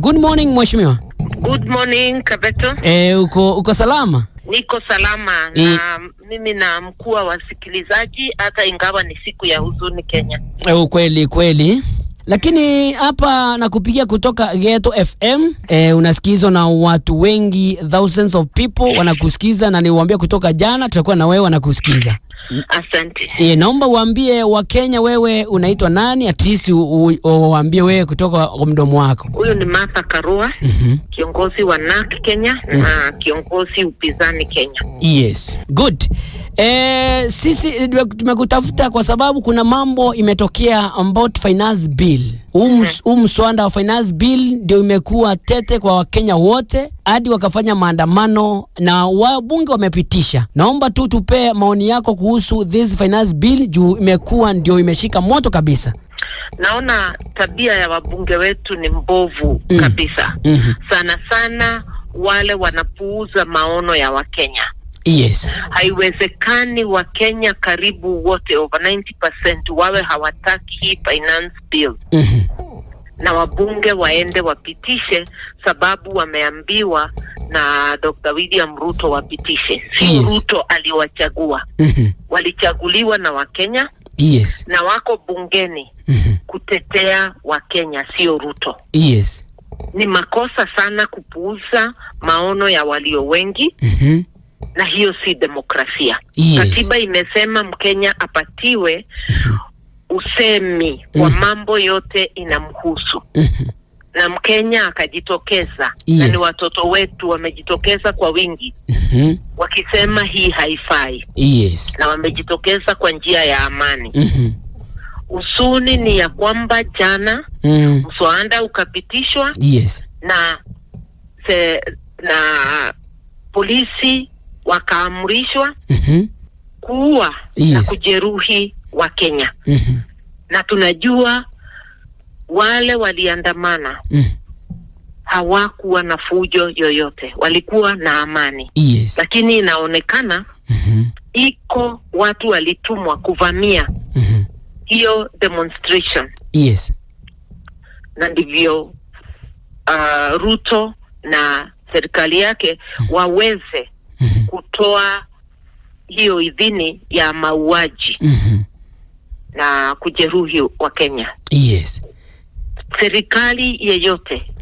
Good morning mheshimiwa. Good morning Kabeto. Uko salama? Niko salama na mimi na mkuu wa wasikilizaji, hata ingawa ni siku ya huzuni Kenya. Kweli kweli. Lakini hapa nakupigia kutoka Ghetto FM. Unasikizwa na watu wengi, thousands of people wanakusikiza, na niwaambia kutoka jana tutakuwa na wewe wanakusikiza. Asante. Naomba uambie Wakenya wewe unaitwa nani, at least uwaambie wewe kutoka kwa mdomo wako. Huyu ni Martha Karua, kiongozi wa NARC Kenya na kiongozi upinzani Kenya. Yes. Good. Sisi tumekutafuta kwa sababu kuna mambo imetokea about finance bill. Huu mswada wa finance bill ndio imekuwa tete kwa Wakenya wote hadi wakafanya maandamano na wabunge wamepitisha. Naomba tu tupee maoni yako kuhusu this finance bill juu imekuwa ndio imeshika moto kabisa. Naona tabia ya wabunge wetu ni mbovu kabisa. Sana sana wale wanapuuza maono ya Wakenya. Haiwezekani Wakenya karibu wote over 90% wawe hawataki hii finance bill. Na wabunge waende wapitishe, sababu wameambiwa na Dr. William Ruto wapitishe. Si Ruto aliwachagua, walichaguliwa na Wakenya na wako bungeni kutetea Wakenya, sio Ruto. Ni makosa sana kupuuza maono ya walio wengi, na hiyo si demokrasia. Katiba imesema Mkenya apatiwe usemi kwa mambo yote inamhusu. Na Mkenya akajitokeza, na ni watoto wetu wamejitokeza kwa wingi wakisema hii haifai, na wamejitokeza kwa njia ya amani. Usuni ni ya kwamba jana mswada ukapitishwa na polisi wakaamrishwa kuua na kujeruhi wa Kenya. Na tunajua wale waliandamana hawakuwa na fujo yoyote, walikuwa na amani. Lakini inaonekana iko watu walitumwa kuvamia hiyo demonstration. Na ndivyo Ruto na serikali yake waweze kutoa hiyo idhini ya mauaji na kujeruhi wa Kenya. Serikali yeyote,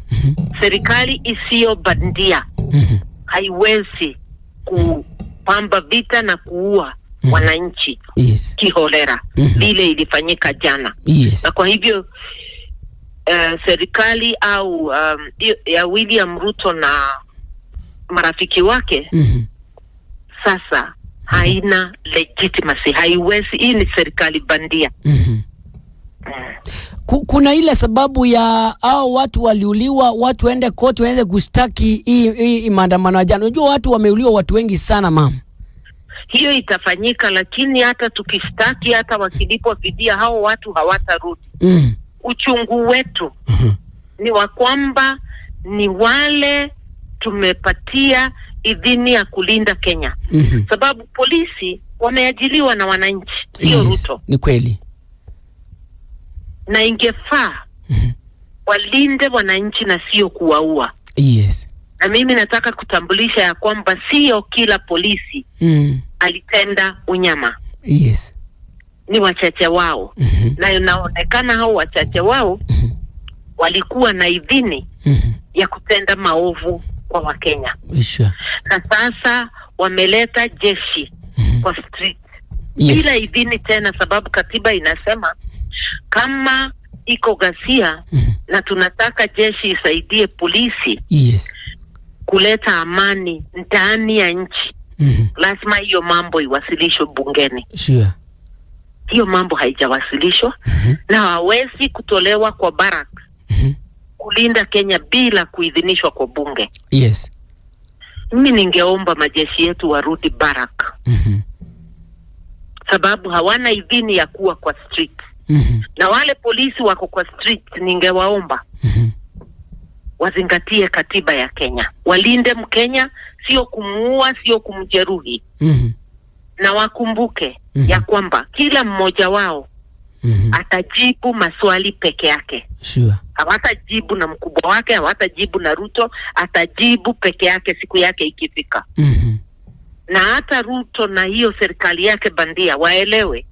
serikali isiyo bandia haiwezi kupamba vita na kuua wananchi kiholera vile ilifanyika jana. Na kwa hivyo serikali au ya William Ruto na marafiki wake sasa haina legitimacy, haiwezi. Hii ni serikali bandia. Kuna ile sababu ya hao watu waliuliwa, watu waende koti waende kushtaki hii maandamano ya jana. Unajua watu wameuliwa, watu wengi sana mama. Hiyo itafanyika, lakini hata tukishtaki, hata wakilipwa fidia, hao watu hawatarudi. Uchungu wetu ni wa kwamba ni wale tumepatia idhini ya kulinda Kenya, sababu polisi wameajiriwa na wananchi, sio Ruto. Ni kweli. Na ingefaa walinde wananchi na sio kuwaua. Na mimi nataka kutambulisha ya kwamba sio kila polisi alitenda unyama. Ni wachache wao. Na inaonekana hao wachache wao walikuwa na idhini ya kutenda maovu kwa Wakenya. Na sasa wameleta jeshi kwa street bila idhini tena, sababu katiba inasema kama iko ghasia na tunataka jeshi isaidie polisi kuleta amani ndani ya nchi, lazima hiyo mambo iwasilishwe bungeni. Hiyo mambo haijawasilishwa na hawezi kutolewa kwa barracks kulinda Kenya bila kuidhinishwa kwa bunge. Mimi ningeomba majeshi yetu warudi barrack, sababu hawana idhini ya kuwa kwa street. Na wale polisi wako kwa street, ningewaomba wazingatie katiba ya Kenya, walinde Mkenya, sio kumuua, sio kumjeruhi. Na wakumbuke ya kwamba kila mmoja wao Atajibu maswali peke yake. Hawatajibu na mkubwa wake, hawatajibu na Ruto, atajibu peke yake siku yake ikifika. Na hata Ruto na hiyo serikali yake bandia waelewe,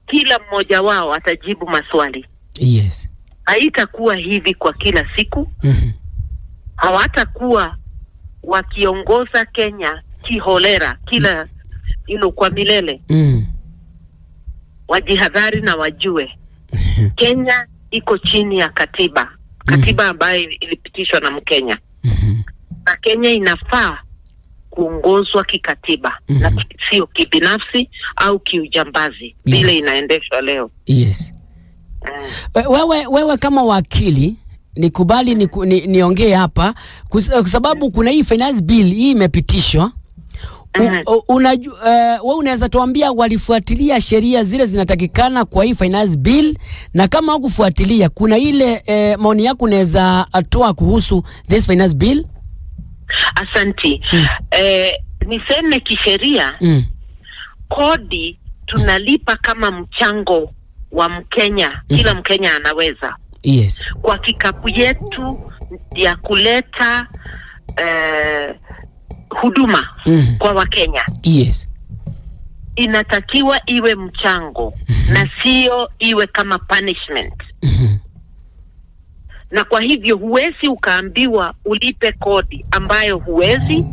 kila mmoja wao atajibu maswali. Haitakuwa hivi kwa kila siku. Hawatakuwa wakiongoza Kenya kiholera kila kwa milele. Wajihadhari na wajue Kenya iko chini ya katiba, katiba ambayo ilipitishwa na Mkenya. Na Kenya inafaa kuongozwa kikatiba na sio kibinafsi au kiujambazi vile inaendeshwa leo. Wewe kama wakili nikubali niongee hapa kwa sababu kuna hii finance bill hii imepitishwa. Wewe unaweza tuambia walifuatilia sheria zile zinatakikana kwa hii finance bill, na kama hukufuatilia kuna ile maoni yako unaweza atoa kuhusu this finance bill? Asanti. Niseme kisheria, kodi tunalipa kama mchango wa Mkenya. Kila Mkenya anaweza. Kwa kikapu yetu ya kuleta huduma kwa Wakenya. Inatakiwa iwe mchango na sio iwe kama punishment. Na kwa hivyo huwezi ukaambiwa ulipe kodi ambayo huwezi,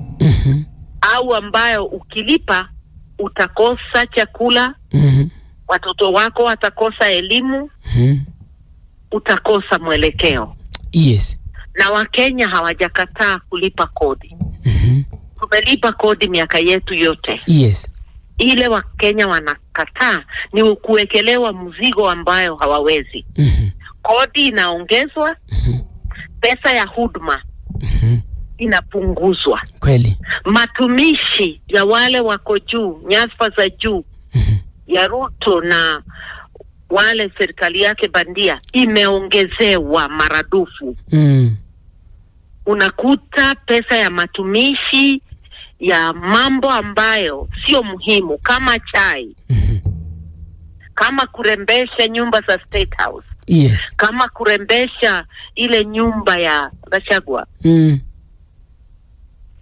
au ambayo ukilipa utakosa chakula, watoto wako watakosa elimu, utakosa mwelekeo. Na Wakenya hawajakataa kulipa kodi. Tumelipa kodi miaka yetu yote. Ile Wakenya wanakataa ni kuwekelewa mzigo ambayo hawawezi. Kodi inaongezwa, pesa ya huduma inapunguzwa. Matumishi ya wale wako juu, nyadhifa za juu ya Ruto na wale serikali yake bandia imeongezewa maradufu. Unakuta pesa ya matumishi ya mambo ambayo sio muhimu kama chai, kama kurembesha nyumba za State House, kama kurembesha ile nyumba ya Gachagua,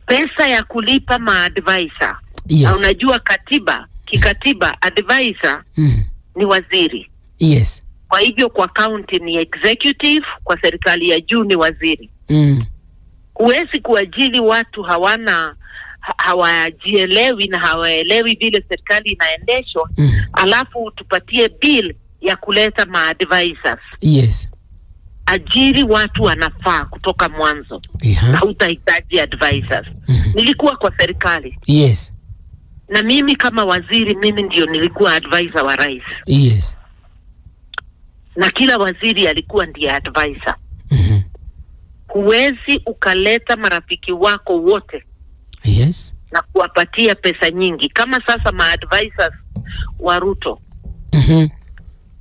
pesa ya kulipa maadvisor. Na unajua kikatiba advisor ni waziri. Kwa hivyo kwa county ni executive, kwa serikali ya juu ni waziri. Huwezi kuajili watu hawajielewi na hawaelewi vile serikali inaendeshwa, alafu tupatie bill ya kuleta maadvisors. Ajiri watu wanafaa kutoka mwanzo. Hautahitaji advisors. Nilikuwa kwa serikali. Na mimi kama waziri, mimi ndio nilikuwa advisor wa rais. Na kila waziri alikuwa ndiye advisor. Huwezi ukaleta marafiki wako wote na kuwapatia pesa nyingi. Kama sasa ma-advisors wa Ruto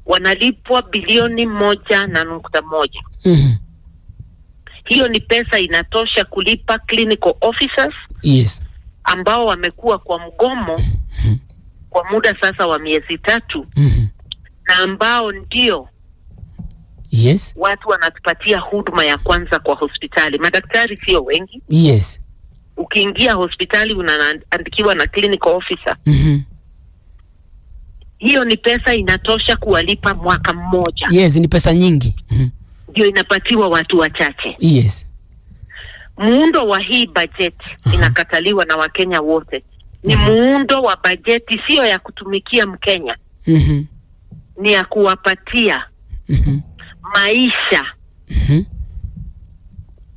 wanalipwa bilioni 1.1. Hiyo ni pesa inatosha kulipa clinical officers ambao wamekuwa kwa mgomo kwa muda sasa wa miezi 3, na ambao ndio watu wanatupatia huduma ya kwanza kwa hospitali. Madaktari sio wengi. Ukiingia hospitali unaandikiwa na clinical officer. Hiyo ni pesa inatosha kuwalipa mwaka mmoja. Yes, ni pesa nyingi. Ndio inapatiwa watu wachache. Muundo wa hii bajeti inakataliwa na Wakenya wote. Ni muundo wa bajeti sio ya kutumikia Mkenya. Ni ya kuwapatia maisha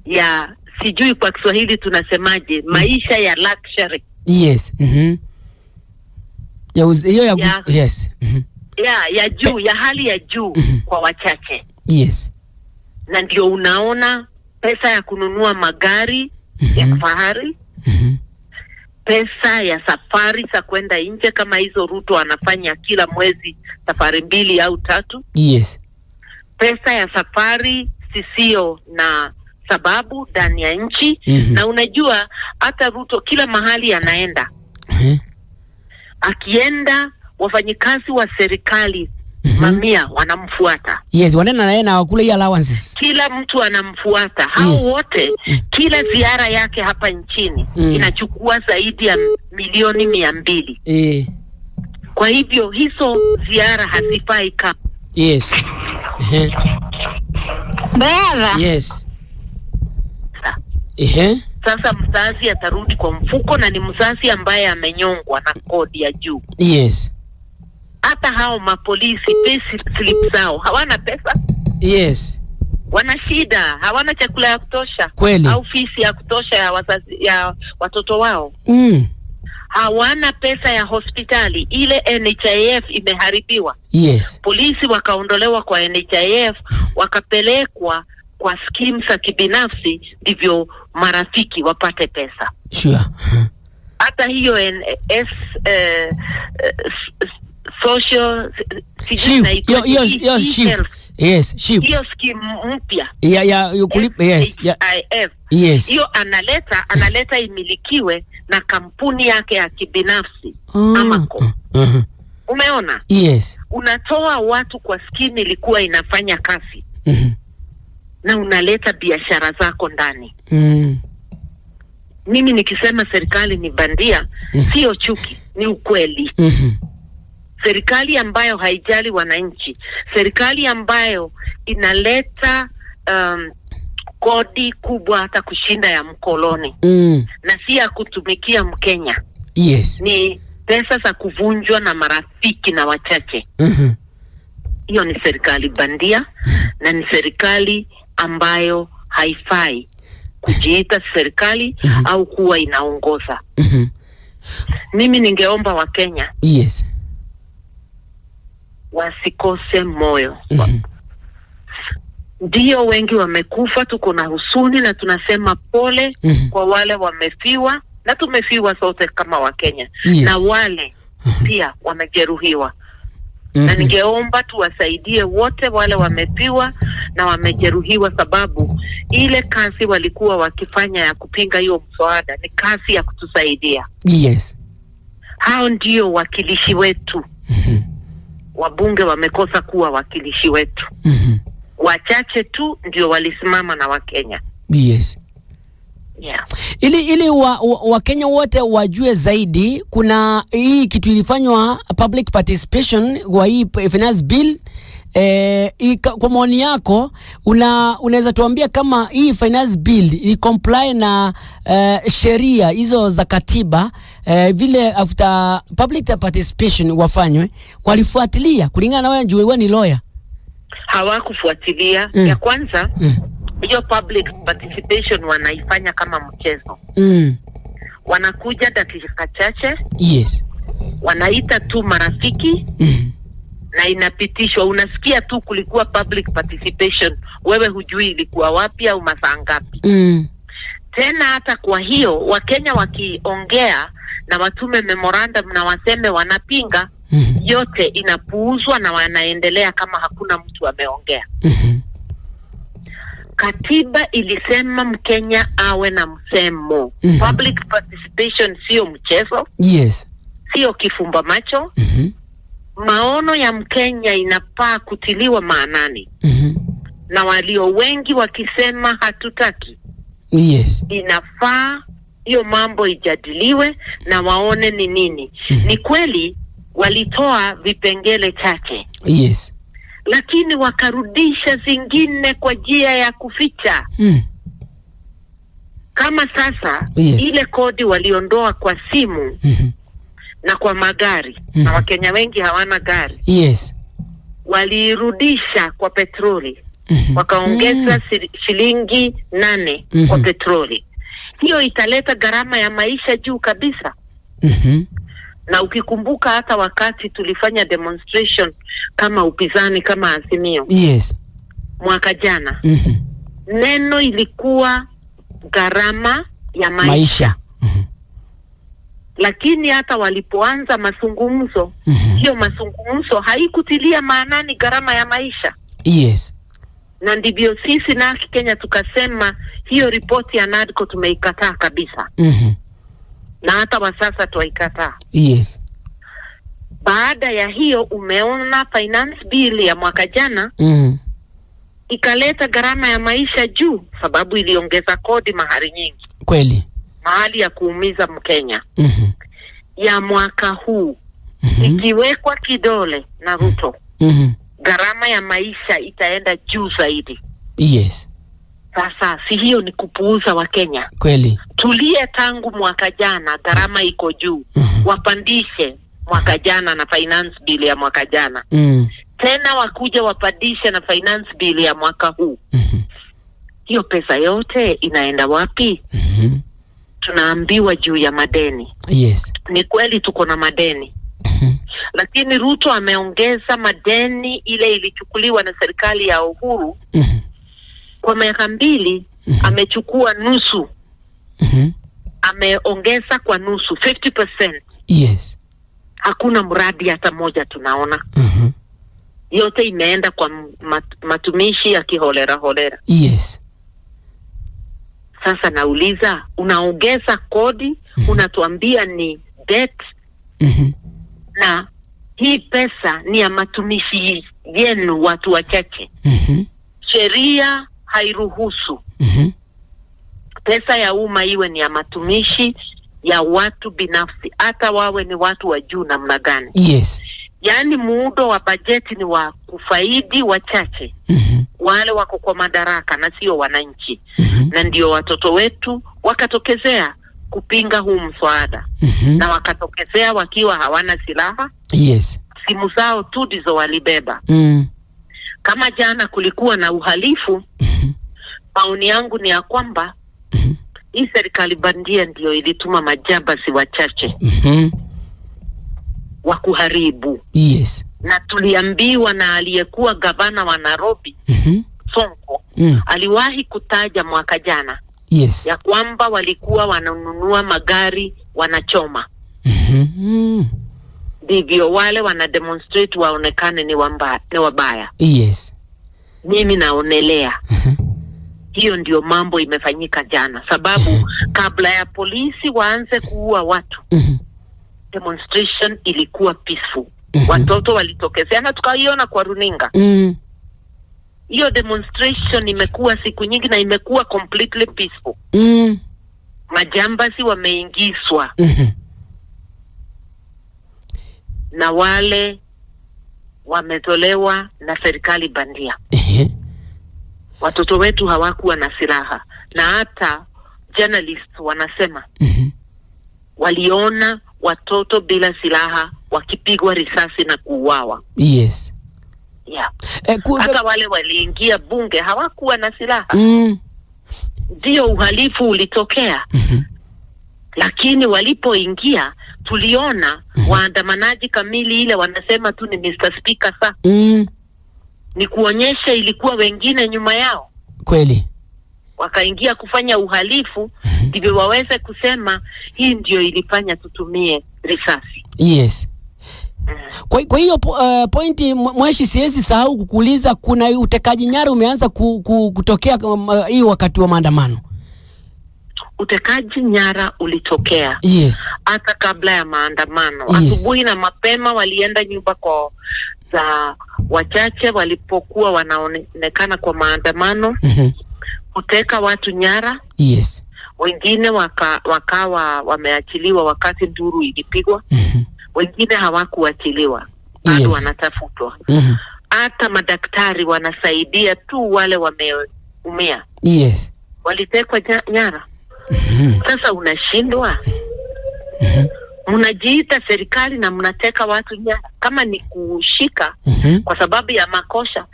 ya, sijui kwa Kiswahili tunasemaje, maisha ya luxury. Yes. Ya hiyo ya yes. Ya juu, ya hali ya juu kwa wachache. Na ndio unaona pesa ya kununua magari ya kifahari, pesa ya safari za kwenda nje kama hizo Ruto anafanya kila mwezi safari 2 au 3. Pesa ya safari sisio na sababu ndani ya nchi. Na unajua hata Ruto kila mahali anaenda. Akienda wafanyikazi wa serikali Mamia wanamfuata. Yes, wanaenda na yeye na wakule hii allowances. Kila mtu anamfuata hao wote. Kila ziara yake hapa nchini inachukua zaidi ya milioni 200. Kwa hivyo hizo ziara hazifai kama Yes. Ehe. Brother, Yes. Ehe. Sasa mzazi atarudi kwa mfuko, na ni mzazi ambaye amenyongwa na kodi ya juu. Hata hao mapolisi pay slip zao hawana pesa, wana shida, hawana chakula ya kutosha au fees ya kutosha ya wazazi, ya watoto wao. Hawana pesa ya hospitali, ile NHIF imeharibiwa. Polisi wakaondolewa kwa NHIF wakapelekwa kwa skimu za kibinafsi, ndivyo marafiki wapate pesa. Hata hiyo NS social sijui SHIF. inaitwaje, Hiyo hiyo SHIF. e-health. Yes, SHIF. Hiyo skimu mpya Ya kulipa, yes. Ya, SHIF. Hiyo analeta imilikiwe na kampuni yake ya kibinafsi Amaco. Umeona? Unatoa watu kwa skimu ilikuwa inafanya kazi na unaleta biashara zako ndani. Mimi nikisema serikali ni bandia, sio chuki, ni ukweli. Serikali ambayo haijali wananchi, serikali ambayo inaleta kodi kubwa hata kushinda ya mkoloni na si ya kutumikia Mkenya, ni pesa za kuvunjwa na marafiki na wachache. Hiyo ni serikali bandia na ni serikali ambayo haifai kujiita serikali au kuwa inaongoza. Mimi ningeomba Wakenya wasikose moyo. Ndio wengi wamekufa, tuko na huzuni na tunasema pole kwa wale wamefiwa, na tumefiwa sote kama Wakenya na wale pia wamejeruhiwa. Na ningeomba tuwasaidie wote wale wamefiwa na wamejeruhiwa, sababu ile kazi walikuwa wakifanya ya kupinga hiyo mswada ni kazi ya kutusaidia. Hao ndio wakilishi wetu. Wabunge wamekosa kuwa wakilishi wetu. Wachache tu ndio walisimama na Wakenya. Yeah. Ili Wakenya wote wajue zaidi, kuna hii kitu ilifanywa public participation kwa hii finance bill. Kwa maoni yako unaweza tuambia kama hii finance bill ili comply na sheria hizo za katiba, vile after public participation wafanywe walifuatilia kulingana na wewe, juu wewe ni lawyer? Hawakufuatilia. Ya kwanza, hiyo public participation wanaifanya kama mchezo. Wanakuja dakika chache, wanaita tu marafiki na inapitishwa. Unasikia tu kulikuwa public participation, wewe hujui ilikuwa wapi au masaa ngapi. Tena hata kwa hiyo Wakenya wakiongea na watume memorandum na waseme wanapinga, yote inapuuzwa na wanaendelea kama hakuna mtu ameongea. Katiba ilisema Mkenya awe na msemo. Public participation sio mchezo, sio kifumba macho. Maono ya Mkenya inafaa kutiliwa maanani, na walio wengi wakisema hatutaki, inafaa hiyo mambo ijadiliwe na waone ni nini. Ni kweli walitoa vipengele chache, lakini wakarudisha zingine kwa njia ya kuficha. Kama sasa ile kodi waliondoa kwa simu na kwa magari, na Wakenya wengi hawana gari, waliirudisha kwa petroli, wakaongeza shilingi 8 kwa petroli. Hiyo italeta gharama ya maisha juu kabisa. Na ukikumbuka hata wakati tulifanya demonstration kama upinzani kama Azimio mwaka jana, neno ilikuwa gharama ya maisha. Maisha. Lakini hata walipoanza mazungumzo, hiyo mazungumzo haikutilia maanani gharama ya maisha. Na ndivyo sisi na Haki Kenya tukasema hiyo ripoti ya NADCO tumeikataa kabisa. Na hata wa sasa twaikataa. Baada ya hiyo, umeona finance bill ya mwaka jana ikaleta gharama ya maisha juu, sababu iliongeza kodi mahali nyingi, mahali ya kuumiza Mkenya. Ya mwaka huu ikiwekwa kidole na Ruto, gharama ya maisha itaenda juu zaidi. Sasa si hiyo ni kupuuza Wakenya? Tulie tangu mwaka jana, gharama iko juu, wapandishe mwaka jana na finance bill ya mwaka jana, tena wakuja wapandishe na finance bill ya mwaka huu. Hiyo pesa yote inaenda wapi? Tunaambiwa juu ya madeni. Ni kweli tuko na madeni, lakini Ruto ameongeza madeni ile ilichukuliwa na serikali ya Uhuru kwa miaka 2. Amechukua nusu, ameongeza kwa nusu, 50%. Hakuna mradi hata moja tunaona. Yote imeenda kwa matumishi ya kiholera holera. Sasa nauliza, unaongeza kodi, unatuambia ni debt, na hii pesa ni ya matumishi yenu watu wachache. Sheria hairuhusu pesa ya umma iwe ni ya matumishi ya watu binafsi, hata wawe ni watu wa juu namna gani. Yaani muundo wa bajeti ni wa kufaidi wachache, wale wako kwa madaraka na sio wananchi. Na ndio watoto wetu wakatokezea kupinga huu mswada, na wakatokezea wakiwa hawana silaha. Simu zao tu ndizo walibeba. Kama jana kulikuwa na uhalifu, maoni yangu ni ya kwamba hii serikali bandia ndio ilituma majambazi wachache wa kuharibu. Na tuliambiwa na aliyekuwa gavana wa Nairobi, Sonko, aliwahi kutaja mwaka jana ya kwamba walikuwa wananunua magari wanachoma. Ndivyo wale wana demonstrate waonekane ni wabaya. Mimi naonelea hiyo ndio mambo imefanyika jana, sababu kabla ya polisi waanze kuua watu, demonstration ilikuwa peaceful. Watoto walitokezea na tukaiona kwa runinga. Hiyo demonstration imekuwa siku nyingi na imekuwa completely peaceful. Majambazi wameingizwa na wale wametolewa na serikali bandia. Watoto wetu hawakuwa na silaha, na hata journalists wanasema waliona watoto bila silaha wakipigwa risasi na kuuawa. Yeah. Hata wale waliingia bunge hawakuwa na silaha. Ndio uhalifu ulitokea. Lakini walipoingia tuliona waandamanaji kamili ile wanasema tu ni Mr. Speaker sa. Ni kuonyesha ilikuwa wengine nyuma yao. Wakaingia kufanya uhalifu ndivyo waweze kusema hii ndio ilifanya tutumie risasi. Kwa hiyo pointi Mweshi, siwezi sahau kukuuliza, kuna utekaji nyara umeanza kutokea hii wakati wa maandamano. Utekaji nyara ulitokea hata kabla ya maandamano. Asubuhi na mapema walienda nyumba kwa za wachache walipokuwa wanaonekana kwa maandamano, kuteka watu nyara. Wengine wakawa wameachiliwa wakati nduru ilipigwa. Wengine hawakuachiliwa, bado wanatafutwa. Hata madaktari wanasaidia tu wale wameumia. Walitekwa nyara. Sasa unashindwa. Mnajiita serikali na mnateka watu nyara. Kama ni kushika kwa sababu ya makosa,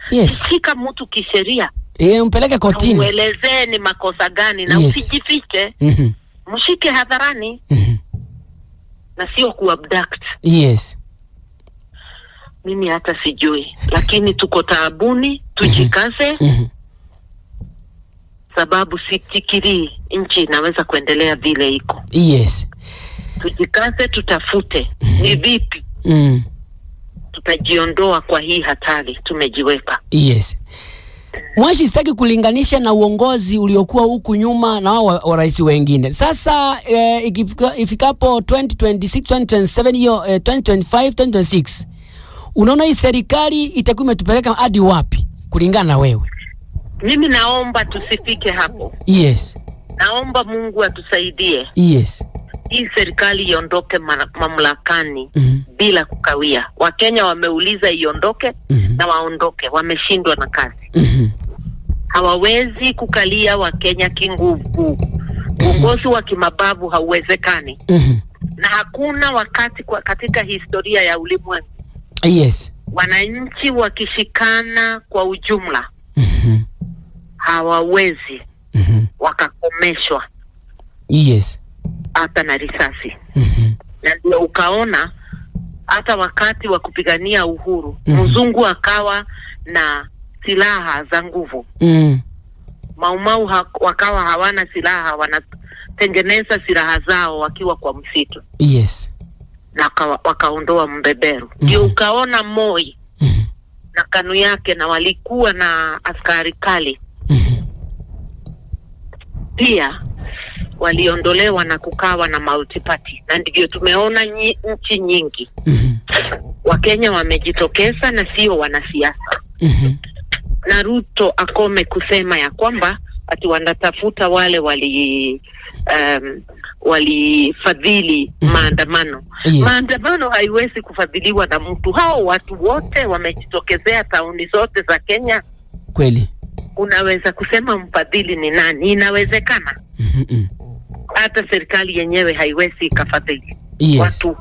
shika mtu kisheria. Mpeleke kotini. Uelezee ni makosa gani na usijifiche. Mshike hadharani. Na sio kuabduct. Mimi hata sijui, lakini tuko taabuni, tujikaze. Sababu sifikiri nchi inaweza kuendelea vile iko. Tujikaze, tutafute ni vipi tutajiondoa kwa hii hatari tumejiweka. Mwashi, sitaki kulinganisha na uongozi uliokuwa huku nyuma na wao wa rais wengine. Sasa ifikapo 2026 2027 hiyo, 2025 2026, unaona hii serikali itakuwa imetupeleka hadi wapi kulingana na wewe? Mimi naomba tusifike hapo. Naomba Mungu atusaidie hii serikali iondoke mamlakani bila kukawia. Wakenya wameuliza iondoke na waondoke, wameshindwa na kazi. Hawawezi kukalia Wakenya kinguvu. Uongozi wa kimabavu hauwezekani, na hakuna wakati katika historia ya ulimwengu wananchi wakishikana kwa ujumla hawawezi wakakomeshwa hata na risasi. Na ndio ukaona hata wakati wa kupigania uhuru mzungu akawa na silaha za nguvu, Maumau wakawa hawana silaha, wanatengeneza silaha zao wakiwa kwa msitu na wakaondoa mbeberu. Ndio ukaona Moi na KANU yake, na walikuwa na askari kali pia waliondolewa na kukawa na multi-party, na ndivyo tumeona nchi nyingi Wakenya wamejitokeza na sio wanasiasa. Na Ruto akome kusema ya kwamba ati wanatafuta wale walifadhili maandamano. Maandamano haiwezi kufadhiliwa na mtu. Hao watu wote wamejitokezea tauni zote za Kenya. Unaweza kusema mfadhili ni nani? Inawezekana. Hata serikali yenyewe haiwezi ikafadhili watu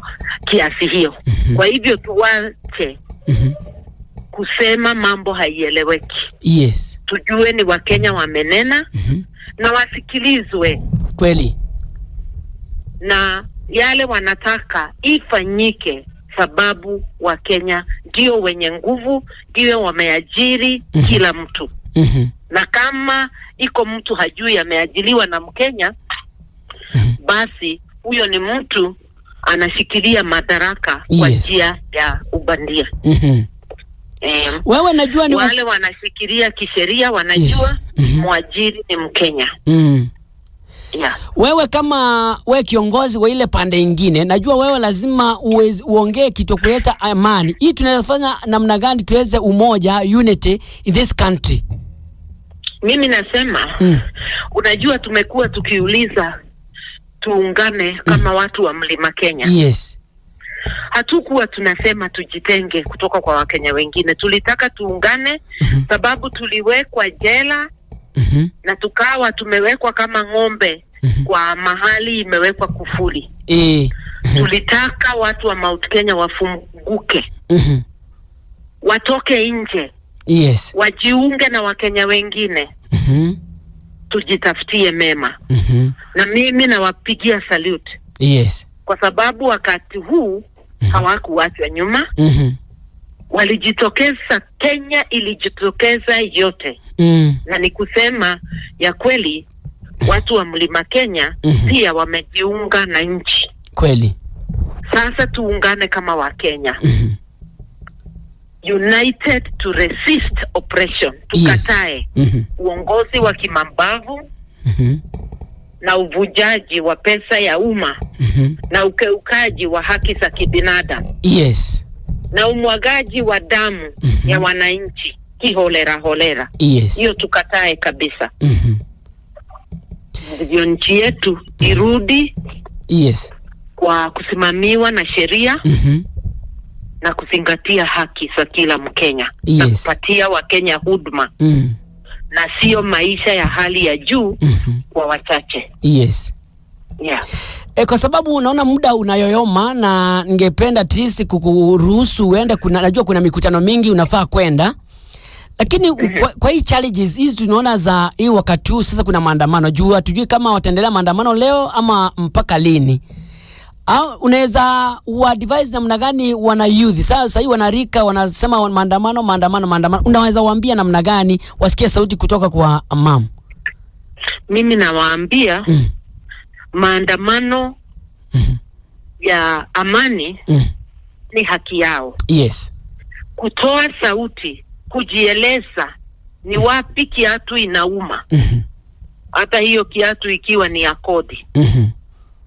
kiasi hiyo. Kwa hivyo tuwache kusema mambo haieleweki. Tujue ni Wakenya wamenena na wasikilizwe. Na yale wanataka ifanyike, sababu Wakenya ndio wenye nguvu, ndio wameajiri kila mtu. Na kama iko mtu hajui ameajiriwa na Mkenya, basi huyo ni mtu anashikilia madaraka kwa njia ya ubandia. Wewe najua ni wale wanashikilia kisheria wanajua mwajiri ni Mkenya. Yeah. Wewe kama we kiongozi wa ile pande ingine, najua wewe lazima uongee kitu kuleta amani. Hii tunaweza namna gani tuweze umoja, unity in this country? Mimi nasema unajua tumekuwa tukiuliza tuungane kama watu wa Mlima Kenya. Hatukuwa tunasema tujitenge kutoka kwa Wakenya wengine. Tulitaka tuungane sababu tuliwekwa jela na tukawa tumewekwa kama ng'ombe kwa mahali imewekwa kufuli. Tulitaka watu wa Mount Kenya wafunguke, watoke nje, wajiunge na Wakenya wengine, tujitafutie mema. Na mimi nawapigia salute. Kwa sababu wakati huu hawakuachwa nyuma. Walijitokeza, Kenya ilijitokeza yote. Na ni kusema ya kweli watu wa Mlima Kenya pia wamejiunga na nchi. Sasa tuungane kama Wakenya. United to resist oppression. Tukatae uongozi wa kimambavu na uvujaji wa pesa ya umma na ukeukaji wa haki za kibinadamu na umwagaji wa damu ya wananchi kiholera holera. Hiyo tukatae kabisa. Ndio nchi yetu irudi kwa kusimamiwa na sheria na kuzingatia haki za kila Mkenya na kupatia Wakenya huduma na sio maisha ya hali ya juu kwa wachache. Yeah. Kwa sababu unaona muda unayoyoma na ningependa at least kukuruhusu uende, najua kuna mikutano mingi unafaa kwenda. Lakini kwa hii challenges hizi tunaona za hii wakati huu sasa kuna maandamano. Juu hatujui kama wataendelea maandamano leo ama mpaka lini. Au unaweza uadvise namna gani wana youth? Sasa hii wanarika wanasema maandamano, maandamano, maandamano. Unaweza waambia namna gani wasikie sauti kutoka kwa mam? Mimi nawaambia maandamano ya amani ni haki yao. Kutoa sauti, kujieleza ni wapi kiatu inauma. Hata hiyo kiatu ikiwa ni ya kodi,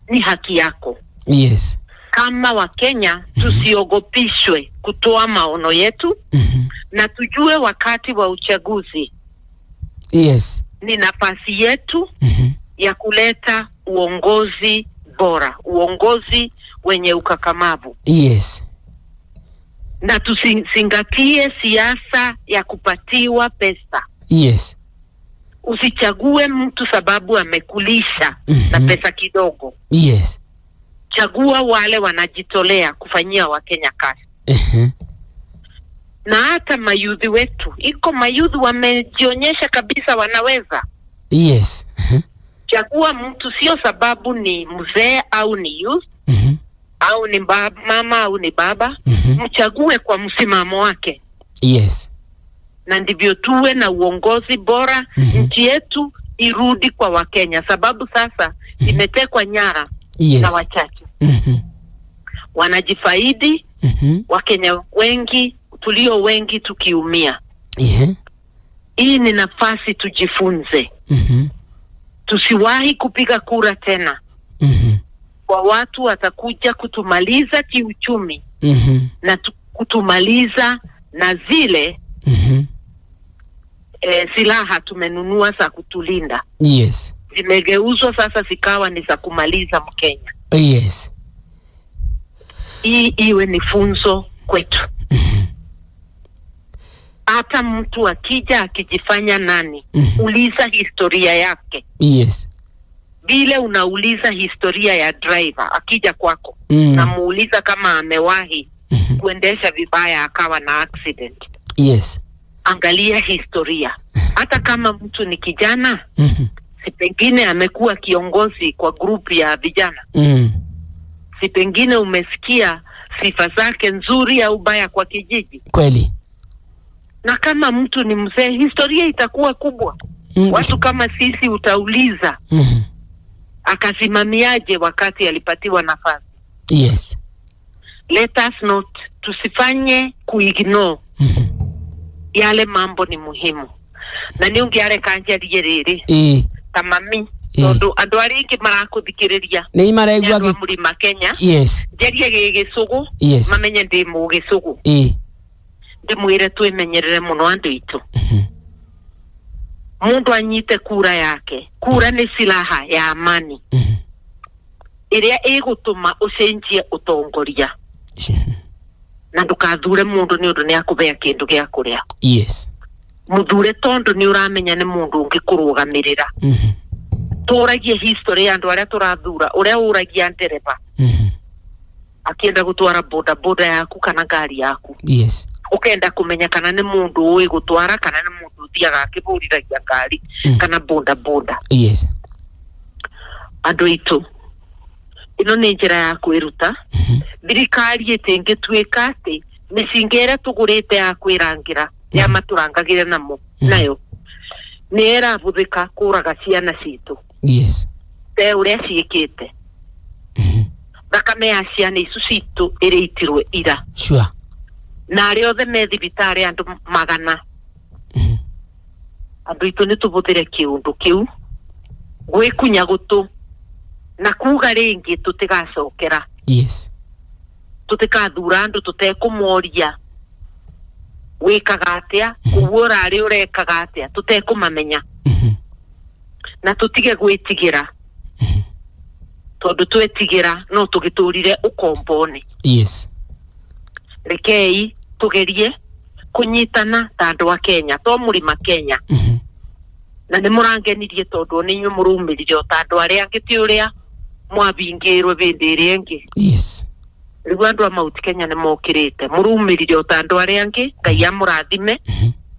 ni haki yako. Yes. Kama Wakenya tusiogopishwe kutoa maono yetu, na tujue wakati wa uchaguzi Yes. ni nafasi yetu ya kuleta uongozi bora, uongozi wenye ukakamavu. Yes. Na tusizingatie siasa ya kupatiwa pesa. Yes. Usichague mtu sababu amekulisha na pesa kidogo. Yes. Chagua wale wanajitolea kufanyia Wakenya kazi. Na hata mayudhi wetu, iko mayudhi wamejionyesha kabisa wanaweza. Yes. Chagua mtu sio sababu ni mzee au ni youth au ni mama au ni baba. Mchague kwa msimamo wake. Yes. Na ndivyo tuwe na uongozi bora. Nchi yetu irudi kwa Wakenya, sababu sasa imetekwa nyara Yes. na wachache. Wanajifaidi. Wakenya wengi tulio wengi tukiumia. Hii ni nafasi tujifunze. Tusiwahi kupiga kura tena. Kwa watu watakuja kutumaliza kiuchumi na kutumaliza na zile silaha tumenunua za kutulinda. Yes. Zimegeuzwa sasa zikawa ni za kumaliza Mkenya. Yes. Hii iwe ni funzo kwetu. Hata mtu akija akijifanya nani, uliza historia yake. Yes. Vile unauliza historia ya driver akija kwako, na muuliza kama amewahi kuendesha vibaya akawa na accident. Yes. Angalia historia. Hata kama mtu ni kijana, si pengine amekuwa kiongozi kwa grupu ya vijana. Si pengine umesikia sifa zake nzuri au baya kwa kijiji. Kweli. Na kama mtu ni mzee, historia itakuwa kubwa. Watu kama sisi utauliza akasimamiaje wakati alipatiwa nafasi. Yes. Let us not, tusifanye kuignore yale mambo ni muhimu. Na ni ungiareka njarie riri ta mami, tondu andu aria ingi marakuthikiriria Ni maraigua andũ a Mlima Kenya. Yes. Njarie gĩgĩcũgũ. Yes. Mamenye ndi mũgĩcũgũ. Ndimwire twimenyerere muno andu itu. Mundu anyite kura yake. Kura ni silaha ya amani iria igutuma ucenjie utongoria na ndukathure mundu ni undu ni akubea kindu gia kuria. Yes. Muthure tondu ni uramenya ni mundu ungi kurugamirira. Turagie history ya andu aria turathura, uria uragia ndereba akienda gutwara boda boda yaku kana ngari yaku. Yes. Ukenda kumenya kana ni mundu ui gutwara kana ni mundu uthiaga akibũrithagia ngari kana boda boda. Yes. Andu itu ino ni njira ya kwiruta. Thirikari itingituika ati micinga ĩrĩa tũgũrĩte ya kwĩrangĩra ya maturangagĩre namo nayo nĩ ĩrabũthĩka kũraga ciana citũ. Yes. Te ũrĩa ciĩkĩte. Thakame ya ciana icu citũ ĩrĩitirwe ira. Sure. Na arĩa othe me thibitarĩ andũ magana. Andũ aitũ nĩ tũbũthĩre kĩũndũ kĩu gwĩkunya gũtũ na kuga rĩngĩ tũtigacokera. Yes. Tutikathura andu tutekũmoria wĩkaga atĩa, ũguo ũrarĩ ũrekaga atĩa, tutekũmamenya. Na tũtige gwĩtigĩra. Tondũ twetigĩra no tũgĩtũrire ũkombo-inĩ. Yes. Rekei tũgerie kũnyitana ta andũ a Kenya, to Mũrima Kenya. Na nĩ mũrangenirie tondũ nĩ inyuĩ mũrumĩrire o ta andũ arĩa angĩ, ti ũrĩa mwabingĩirwe hĩndĩ ĩrĩa ĩngĩ. Yes. Rĩu andũ a Mount Kenya nĩ mokĩrĩte, mũrumĩrire o ta andũ arĩa angĩ. Ngai amũrathime,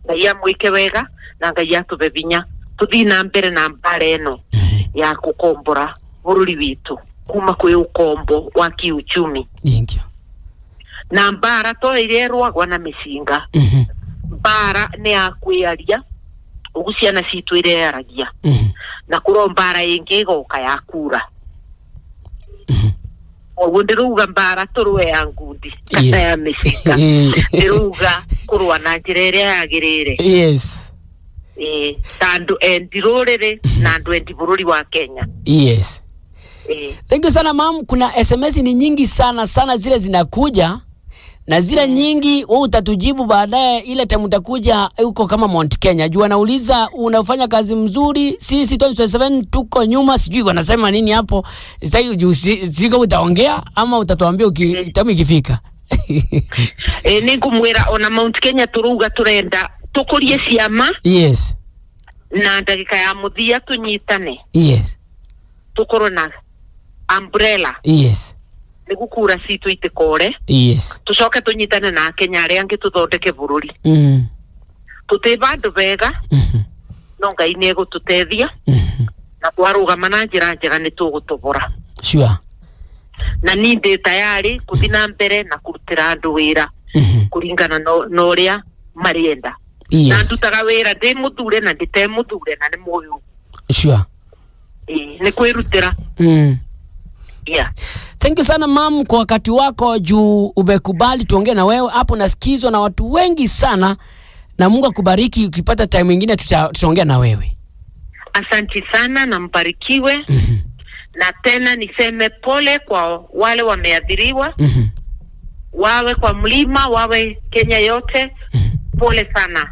Ngai amwĩke wega, na Ngai atũhe hinya tũthiĩ na mbere na mbara ĩno ya gũkombora bũrũri witũ kuma kwĩ ũkombo wa kiuchumi. Thank you. Na mbara to ĩrĩa ĩrũagwo na mĩcinga, mbara nĩ ya kwĩaria ũguo ciana citũ ireyaragia, na kũrwo mbara ĩngĩ ĩgoka ya kura. Koguo ndĩrauga mbara tũrũe ya ngundi kana ya mĩcinga, ndĩrauga kũrũa na njĩra ĩrĩa yagĩrĩire. Yes. Ĩĩ, ta andũ endi rũrĩrĩ na andũ endi bũrũri wa Kenya. Yes. Ĩĩ. Thank you sana mam. Kuna SMS ni nyingi sana sana zile zinakuja na zile nyingi wewe utatujibu baadaye ile time utakuja huko kama Mount Kenya. Juu wanauliza unafanya kazi mzuri, sisi 2027 tuko nyuma, sijui wanasema nini hapo. Sasa juu sijui kama utaongea ama utatuambia time ikifika. Ĩĩ, nĩ ngũmwĩra ona Mount Kenya tũrauga tũrenda tũkũrie ciama na ndagĩka ya mũthia tũnyitane, tũkorwo na umbrella nĩguo kura citũ itikore, tũcoke tũnyitane na Akenya arĩa angĩ tũthondeke bũrũri. Tũtĩ vandũ vega, no Ngai nĩ egũtũteithia, na twarũgama na njĩra njega nĩ tũgũtobora. Na niĩ ndĩ tayari gũthiĩ na mbere na kũrutĩra andũ wĩra kũringana na ũrĩa marĩenda, na ndutaga wĩra ndĩ mũthure na ndĩte mũthure, na nĩ mũĩ ũguo. Ĩĩ, nĩ kwĩrutĩra. Yeah. Thank you sana mam kwa wakati wako juu umekubali tuongee na wewe hapo, nasikizwa na watu wengi sana, na Mungu akubariki. Ukipata time ingine tutaongea na wewe. Asanti sana na mbarikiwe. Na tena niseme pole kwa wale wameathiriwa, wawe kwa mlima, wawe Kenya yote, pole sana.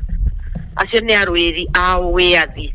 Acio nĩ arũĩri a wĩyathi.